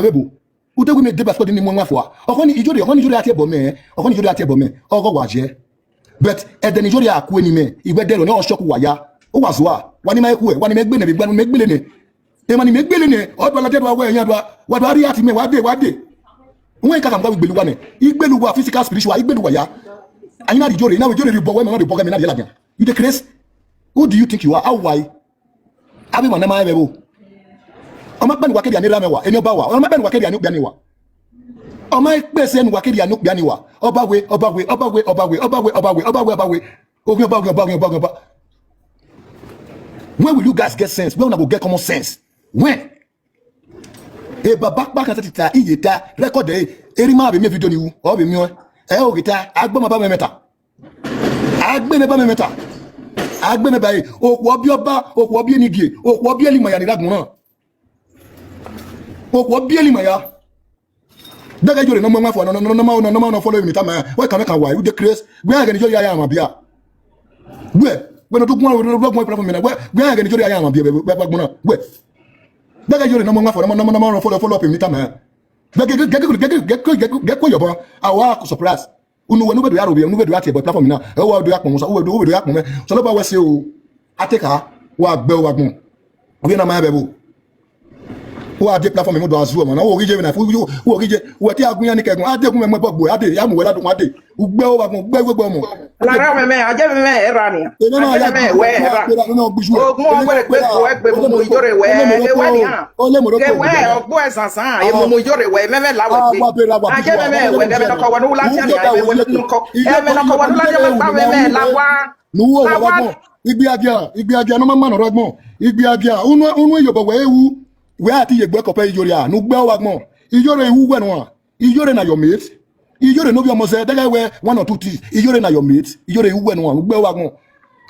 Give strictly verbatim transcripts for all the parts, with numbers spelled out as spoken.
vbe ebo. Ude wi mẹ de passport ni mu ẹmwẹ fua. Ọkhọ ni Iyore, ọkhọ ni Iyore a tie ẹbọ mẹ, ọkhọ ni Iyore a tie ẹbọ mẹ, ọghọ wa yẹ. But ẹdẹ ne Iyore a kue ni mẹ, I wẹ dẹrọ ne ọ shock uwa ya. Uwa zua, wa ni ma kue, wa ni mẹ gbele nẹ, wa ni mẹ gbele nẹ. Emwa ni mẹ gbele nẹ, ọ do ladian do wẹ iran do, wa do react mẹ, wa dee, wa dee. Wẹ I kakam gha vbe igbele uwa nẹ, igbele uwa physical, spiritual, igbele uwa ya. Anyi na rhie Iyore, na wẹ Iyore rhie obọ wẹ, ma na rhie obọ gha mẹ na rhie ladian. You dey craze? Who do you think you are? How why? Avbe emwa ne ma rẹn vbe ẹvbo. Ọ ma kpẹn ne uwa ke rhie ne erha mwẹ wa, eni ọba wa. Ọ ma kpẹn ne uwa ke rhie ne okpia ni wa. Ọ ma kpẹn sẹ ne uwa ke rhie ne okpia ni wa. Ọba wẹ, ọba wẹ, ọba wẹ, ọba wẹ, ọba wẹ, ọba wẹ, ọba wẹ, ọba wẹ, ọba wẹ. Oghian ọba, oghian ọba, oghian ọba, oghian ọba. When will you guys get sense? When una go get common sense? When? E baba kpa kan sẹtin ta, iye ta, record ẹre, erha ima vbe miẹn video ni ru, ọ vbe miẹn ọẹn. Ẹ oghe ta, agbọn ma ba mwẹ mẹta. Agbọn ma ba mwẹ mẹta. Agbọn ma ba e, okhuo ọ biẹ ọba, okhuo ọ biẹ enigie, okhuo ọ biẹ elimaya ni rre agbọn na. Okhuo ọ biẹ elimaya. Dẹghẹ Iyore ne ọ mu ẹmwẹ fua, ne ọ, ne ọ, ne ọ ma, ne ọ ma, ne ọ follow emwi ne I tama, wẹ kan, wẹ kan wa, you dey craze. Wẹ ẹghẹ ne Iyore ya ya mwẹ bia. Wẹ, wẹ ne ọ do guan, wẹ ne ọ do guan platform na, wẹ, wẹ ẹghẹ ne Iyore ya ya mwẹ bia, wẹ, wẹ, wẹ agbọn na, wẹ. Dẹghẹ Iyore ne ọ mu ẹmwẹ fua, ne ọ ma, ne ọ ma, ne ọ ma follow, follow emwi ne I tama. Gẹ, gẹ, gẹ, gẹ kue yọ obọ, a wa ku surprise. Unu wẹ ne u vbe do ya ro vbiẹ, unu vbe do ya tie ẹbọ platform na, ẹ wa do ya kpọnmwẹ, u vbe do, u vbe do ya kpọnmwẹ. Sọlọ ba wẹ se o, a te kha, wa gbe ọ wa gbọn. Ovbi na ma rẹn vbe ẹvbo. Wa die platform mu do a zu ọmọ na, wo ghi ye vbe na, wo ghi ye, wẹ te a gu iran ni kẹgun, a de gun mẹ mu ẹbọ gbe, a de, ya mu wẹ ladian, a de. Ugbe ọ wa gbọn, ugbe, ugbe, ugbe ọmọ. Lare mwẹ mẹ, a je mwẹ mẹ erha nian. Ene na ya ne ọ gbe ju. Ogun ọgbẹrẹ gbe ko ẹgbe mu Iyore wẹ, ẹ wẹ nian. Ole Morocco. Ke wẹ ọgbọ ẹzazan, e mu Iyore wẹ, mẹ mẹ la wẹ gbe. A wa bera wa. A je mwẹ mẹ wẹ, mẹ nọkọ wẹ ne u la dia nia, mẹ wẹ nọkọ. Ẹ mẹ nọkọ wẹ ne u la dia, mẹ gba mwẹ mẹ la wa. Ne uwu ọwa rre agbọn, igbiagia, igbiagia ne ọ ma ma nọ rre agbọn, igbiagia, unu, unu iyobọ wẹ ru, wẹ a ti ye egbe kọpẹ Iyore a, ne ugbe ọwa agbọn, Iyore iwu wẹ nua, Iyore na your mate, Iyore ne ovbi ọmọ zẹ, dẹghẹ wẹ one or two things, Iyore na your mate, Iyore iwu wẹ nua, ugbe ọwa agbọn,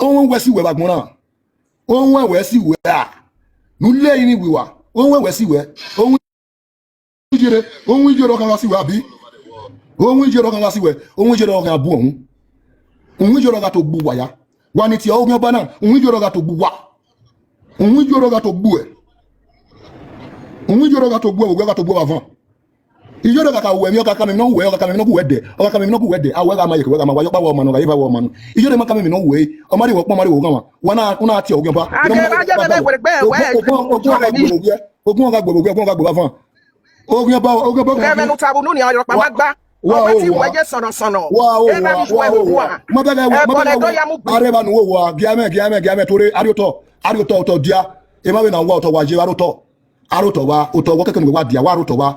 ohun wẹ si wẹ vbe agbọn na, ohun wẹ si wẹ a, ne u le rin wiwa, ohun wẹ si wẹ, ohun Iyore, ohun Iyore ọ gha si wẹ abi? Ohun Iyore ọ gha si wẹ, ohun Iyore ọ gha bu ọhun. Ohun Iyore ọ gha to gbu uwa ya. Wa ni tie oghian ọba na, ohun Iyore ọ gha to gbu uwa. Ohun Iyore ọ gha to gbu ẹ. Ohun Iyore ọ gha to gbu ẹ, ọ gha to gbu ẹ vbe avan. Iyore ọ gha ka wẹ emwi, ọ gha ka mẹ emwi ne ọ wẹ, ọ gha ka mẹ emwi ne ọ gu wẹ dẹ, ọ gha ka mẹ emwi ne ọ gu wẹ dẹ, a wẹ gha ma ye ke wẹ gha ma wa, ọ kpa wa ọmọ nọ, gha ye ba wa ọmọ nọ. Iyore ma ka mẹ emwi ne ọ wẹ, ọ ma rhie wẹ ọkpọn, ọ ma rhie wẹ oghian mwa. Wa na, u na tie oghian ọba. A ke ra ye vbe wẹ gbe wẹ, ogun ọgha gbe vbe oghian, ogun ọgha gbe vbe avan. Oghian ba, oghian ba. Ghẹ mwẹ ne u tavbe unu nia, ọkpa ma gba. Wa o wa. Wa o wa. Wa o wa. Ma bẹghe wa, ma bẹghe wa. Arẹva nu wo wa, gia mwẹ, gia mwẹ, gia mwẹ, tore, a rrie otọ, a rrie otọ, otọ dia. Emwa vbe na wa otọ wa ye, a rrie otọ. Arotọ wa, otọ wọ kẹkẹ ne uwẹ wa dia, wa rotọ wa.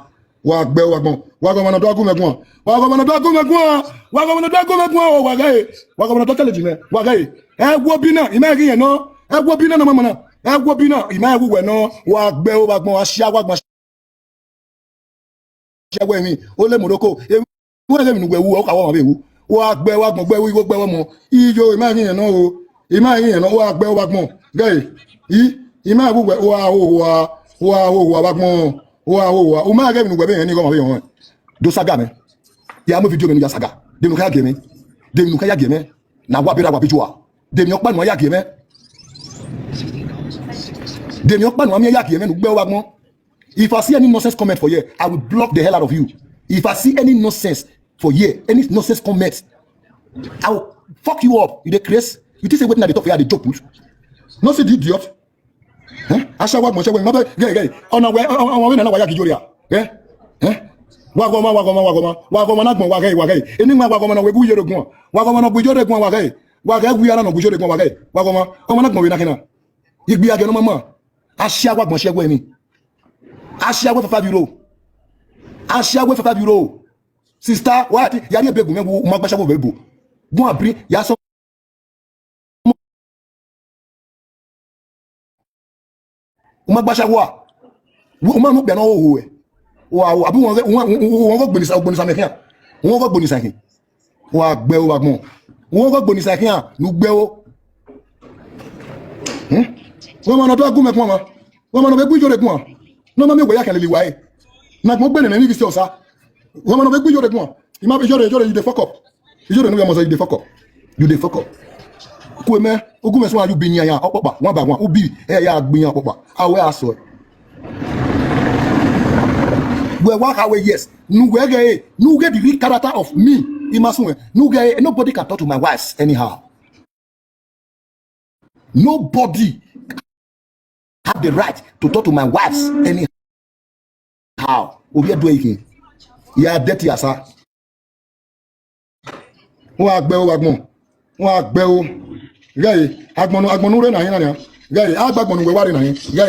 Wa gbe wa gbọn. Wa gọmọ na do gu mẹ guan. Wa gọmọ na do gu mẹ guan. Wa gọmọ na do gu mẹ guan, o wa ghe. Wa gọmọ na do challenge mẹ, wa ghe. Ẹ wo bi na, ima ghi yẹn nọ. Ẹ wo bi na na mama na. Ẹ wo bi na, ima wu wẹ nọ. Wa gbe wa gbọn, asia wa gbọn. Asia wẹ emwi, ole Morocco. Ewu ẹghẹ emwi ne uwẹ wu, ọ ka wa ọmwa vbe wu. Wa gbe wa gbọn, gbe igho gbe ọmọ. Iyo, ima ghi yẹn nọ o. Ima ghi yẹn nọ, wa gbe wa gbọn. Ghe, i, ima wu wẹ, wa ho, wa, wa ho, wa wa gbọn. Wa ho, wa. U ma ghe emwi ne uwẹ vbe hẹn ni igho ọmwa vbe họn. Do saga mẹ. Ya mu video mẹ ne u ya saga. De emwi ne u kha ya gie mwẹ. De emwi ne u kha ya gie mwẹ. Na wa bera wa bi jua. De emwi ọkpa ne u ya gie mwẹ. De emwi ọkpa ne u ya gie mwẹ ne u gbe wa gbọn. If I see any nonsense comment for here, I will block the hell out of you. If I see any nonsense for here, any nonsense comment, I will fuck you up. You dey craze? You think say wetin I dey talk for here, I dey joke with? No see the idiot? Eh? Asia wa gbọn, Asia wa, no be, ghe, ghe. Ọna wẹ, ọna wẹ na wa ya gi Iyore a. Eh? Eh? Wa gọmọ, wa gọmọ, wa gọmọ. Wa gọmọ na gbọn, wa ghe, wa ghe. Eni wa gọmọ na wẹ gu Iyore guan. Wa gọmọ na gu Iyore guan, wa ghe. Wa ghe wi ara na gu Iyore guan, wa ghe. Wa gọmọ. Ọmọ na gbọn wẹ na khin na. Igbe a ghe ne ọ ma ma. Asia wa gbọn, Asia wẹ ni. Asia wẹ five five euro. Asia wẹ five five euro. Sister, wa ti, ya rhie ebe gu mwẹ, u ma gba asia wẹ ebe. Gu a bri, ya sọ. U ma gba asia wẹ. U ma nu gbe na hoho ẹ. Wa, wa, abi wọn, wọn, wọn, wọn gbe ni sa, gbe ni sa mẹ khian. Wọn gbe ni sa khin. Wa gbe o, wa gbọn. Wọn gbe ni sa khian, nu gbe o. Hmm? Wa ma na do gu mẹ guan ma. Wa ma na vbe gu Iyore guan. Na ma miẹn wẹ ya khian lele wa e. Na gbọn gbe nene ni vbe si ọsa. Wa ma na vbe gu Iyore guan. I ma Iyore, Iyore, you dey fuck up. Iyore no be ọmọ sẹ, you dey fuck up. You dey fuck up. Ku mẹ, u gu mẹ suẹn, you bi yan yan ọkpọkpa, one by one. U bi, ẹ ya gbe yan ọkpọkpa. A wẹ a sọ. Wẹ wa kha wẹ yes. Nu wẹ ghe, nu ghe the real character of me. I ma suẹn. Nu ghe, nobody can talk to my wives anyhow. Nobody have the right to talk to my wives anyhow. Ovbi Ẹdo ikhin. Ya dẹ ti asa. Wa gbe o, wa gbọn. Wa gbe o. Ghe, agbọn, agbọn u rre na hin na nia. Ghe, a gba agbọn ne uwẹ wa rre na hin. Ghe,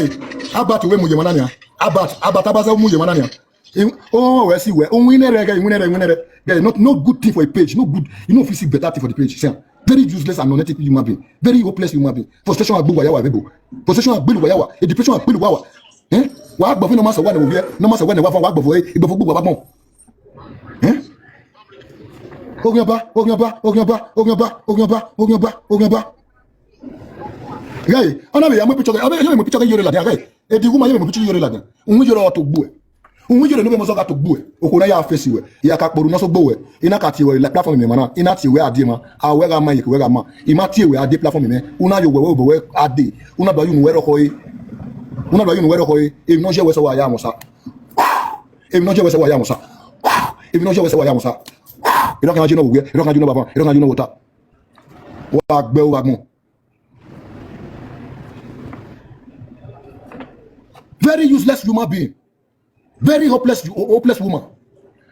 Albert wẹ mu ye emwa na nia. Albert, Albert Abaza mu ye emwa na nia. I, oh, wẹ si wẹ. Iwinna rẹ, ghe, iwinna rẹ, iwinna rẹ. Ghe, not, no good thing for a page. No good. You no fit see better thing for the page. See am. Very useless and non-ethical human being. Very hopeless human being. Frustration agbe uwa ya wa vbe ebo. Frustration agbe uwa ya wa. A depression agbe uwa wa. Eh? Wa gbọvọ ne ọ ma sẹ wa ne ovbi ẹ, ne ọ ma sẹ wa ne wa fa, wa gbọvọ, eh, igbọvọ gbe uwa wa gbọn. Eh? Oghian ba, oghian ba, oghian ba, oghian ba, oghian ba, oghian ba, oghian ba. Ghe, ọna vbe ya mu picture, ọna vbe ya mu picture Iyore ladian, ghe. Edi gu ma ye mu picture Iyore ladian. Uhun Iyore ọ to gbuẹ. Uhun Iyore ne ovbi ọmọ sẹ gha to gbuẹ. Okhuo na ya face wẹ. I ya ka kpọrọ na sogbo wẹ. I na ka tie wẹ la platform mẹ ma na. I na tie wẹ a die ma. A wẹ gha ma, ye wẹ gha ma. I ma tie wẹ a die platform mẹ. U na yo wẹ wẹ obọ wẹ a de. U na do unu wẹ rọkhọ e. U na do unu wẹ rọkhọ e. Emwi ne ọ ye wẹ sẹ wa ya mọ sa. Emwi ne ọ ye wẹ sẹ wa ya mọ sa. Emwi ne ọ ye wẹ sẹ wa ya mọ sa. Erha khian je nọ vbe uwẹ, erha khian je nọ vbe avan, erha khian je nọ vbe ota. Wa gbe o, wa gbọn. Very useless human being. Very hopeless, hopeless woman.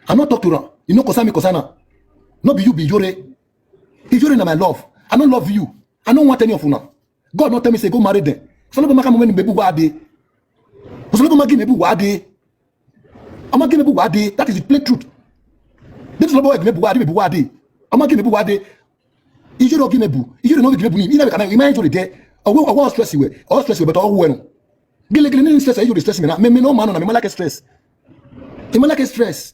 I no talk to her. You no concern me, concern her. No be you be Iyore. Iyore na my love. I no love you. I no want any of una. God no tell me say go marry them. Osanobua ma ka mu mwẹ ne imẹ bu uwa dee. Osanobua ma gie imẹ bu uwa dee. Ọ ma gie imẹ bu uwa dee. That is the plain truth. This Osanobua gie imẹ bu uwa dee, imẹ bu uwa dee. Ọ ma gie imẹ bu uwa dee. Iyore ọ gie imẹ bu. Iyore ne ọ vbe gie imẹ bu ni. I na vbe ka na, I ma Iyore dẹ. Ọ wẹ, ọ wẹ ọ stress wẹ. Ọ stress wẹ, but ọ hu ẹre nọ. Gele gele ne stress, Iyore stress mẹ na. Mẹ, mẹ ne ọ ma nọ na, mẹ ma like stress. I ma like stress.